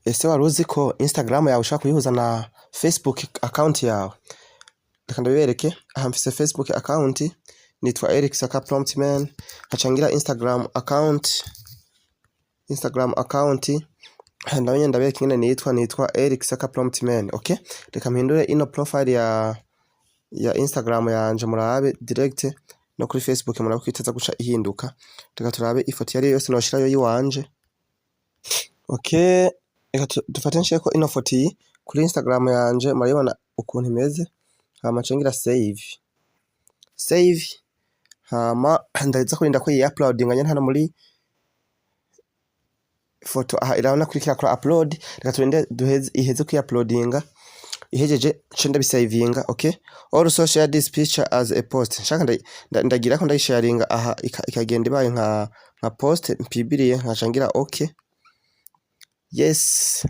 Ese wari uzi ko Instagram yawe ushobora kuyihuza na Facebook account yawe? Reka ndabibereke. Aha mfise Facebook account, nitwa Eric Saka Promptman, nkaca ngira Instagram account. Instagram account nayo nyene ndabereka ingene nitwa Eric Saka Promptman. Okay, reka mpindure ino profile ya Instagram yanje, murabe direct no kuri Facebook, murabe ko itaza guca ihinduka. Reka turabe ifoto iyo ariyo yose noshirayo yiwanje. Okay, reka dufate nshireko ino foto iyi kuri Instagram yanje, murayibona ukuntu imeze. Hama nce ngira save, save, hama ndaza kurinda ko yi uploadinga nyene hano muri foto. Aha irabona ko iriko irakora upload. Reka turinde duheze, iheze kuyi uploadinga. Ihejeje nce ndabisavinga. Okay, also share this picture as a post. Nshaka ndagira ko ndayisharinga aha, ikagenda ibaye nka post mpibiriye, nkaca ngira okay, yes.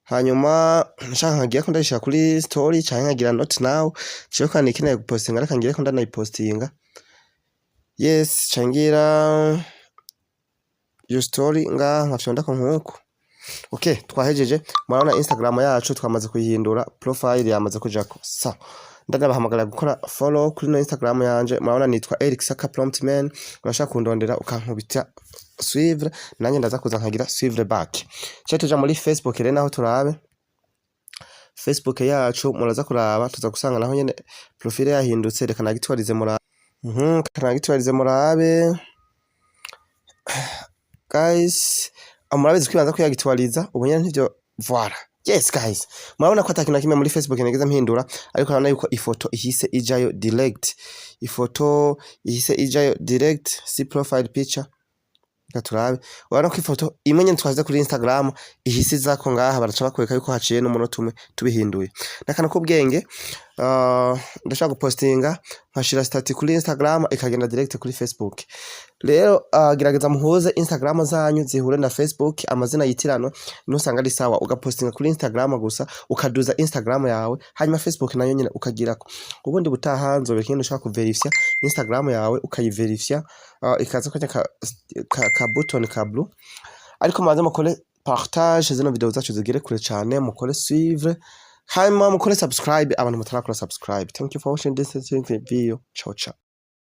Hanyuma nshaka nkagira ko ndayishira kuri story canke nkagira not now. Jewe kandi nikeneye gupostinga, reka ngire ko ndanayipostinga. Yes, ca ngira your story ngaha, nkafyondako nkuko. Okay, twahejeje. Murabona Instagram yacu twamaze kuyihindura, profile yamaze kujako. Sa ndanabahamagara gukora follow kuri no Instagram yanje. Murabona nitwa Eric Saka Promptman. Urashaka kundondera ukankubita suivre, nanjye ndaza kuza nkagira suivre back. Cyo tuja muri Facebook rero naho turabe Facebook yacu. Muraza kuraba, tuza gusanga naho nyene profile yahindutse. Reka nagitwarize murabe. Reka nagitwarize murabe, guys. Murabizi kwibanza kuyagitwariza ubu nyene ntivyo. Voilà, yes guys, murabona ko atakintu na kimwe muri Facebook nigeze mpindura, ariko urabona yuko ifoto ihise ijayo direct, ifoto ihise ijayo direct. Si profile picture, reka turabe. Urabona ko ifoto imwe nyene twashyize kuri Instagram ihise izako ngaha. Baraca bakwereka yuko haciye n'umunota umwe tubihinduye. N'akantu k'ubwenge. Ndashaka gupostinga nkashira statut kuri Instagram, ikagenda direct kuri Facebook. Rero gerageza muhuze Instagram zanyu zihure na Facebook, amazina yitirano, nusanga ari sawa. Ugapostinga kuri Instagram gusa, ukaduza Instagram yawe, hanyuma Facebook nayo nyene ukagirako. Ubundi butaha nzobereka ingene ushobora kuverifya Instagram yawe, ukayiverifya, ikaza kajya ka button ka blue. Ariko mubanze mukore partage zino video zacu zigere kure cane, mukore suivre, hanyuma mukore subscribe abantu mutarakora subscribe. Thank you for watching this video. Ciao ciao.